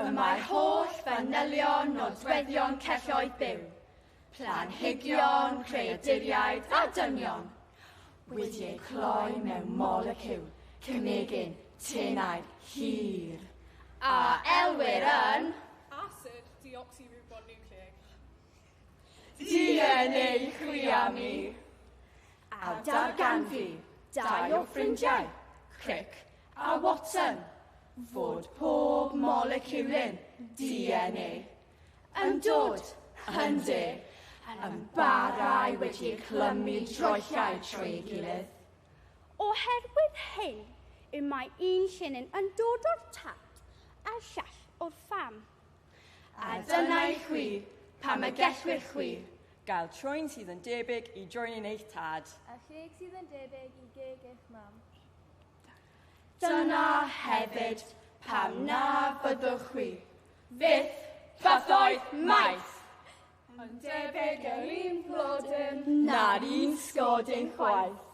Y mae'r holl fanylion nodweddion celloedd byw, planhigion, creaduriaid a dynion, wedi eu cloi mewn moleciwl cemegyn tenau hir, a elwir yn Asid deoxyribonucleic. DNA chwi a mi. A darganfu dau o ffrindiau, Crick a Watson, fod pob moleciwlyn DNA yn dod, ynde, yn barau wedi eu clymu droellau trwy ei gilydd. Oherwydd hyn y mae un llinyn yn dod o'r tad a'r llall o'r fam. A dyna i chwi pam y gellwir chwi gael trwyn sydd yn debyg i drwyn eich tad. A cheg sydd yn debyg i geg eich mam. Dyna hefyd pam na fyddwch chwi fyth bythoedd maith. Yn debyg yr un blodyn. Na'r un sgodyn chwaith.